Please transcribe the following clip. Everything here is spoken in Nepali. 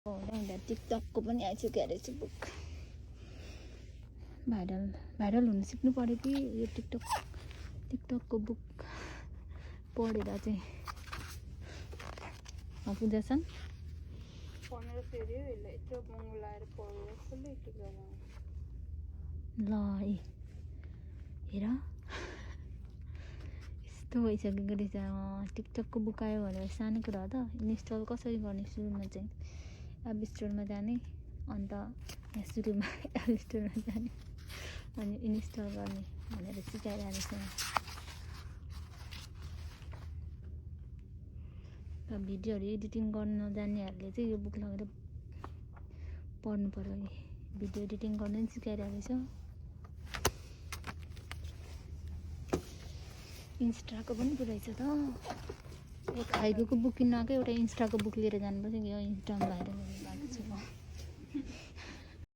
टिकटकको पनि आइसक्यो रहेछ बुक। भाइरल हुन सिक्नु पर्यो कि यो टिकटकको बुक पढेर चाहिँ बुझ्छन्। 15 फेरि यसलाई यत्रो महँगो लाएर पढेर कसले टिकटक ल हेर यस्तो भइसकेको रहेछ। टिकटकको बुक आयो भनेर सानो कुरा हो त। इन्स्टल कसरी गर्ने सुरुमा चाहिँ एप स्टोरमा जाने, अन्त यहाँ सुरुमा एप स्टोरमा जाने अनि इन्स्टल गर्ने भनेर सिकाइरहेको रहेछ। भिडियोहरू एडिटिङ गर्न नजान्नेहरूले चाहिँ यो बुक लगेर पढ्नु पर्यो। भिडियो एडिटिङ गर्न पनि सिकाइरहेको रहेछ। इन्स्टाको पनि पुरै छ त। एक खाइगोको बुक किन्न आएको एउटा इन्स्टाको बुक लिएर जानुपर्छ कि यो इन्स्टामा भाइरल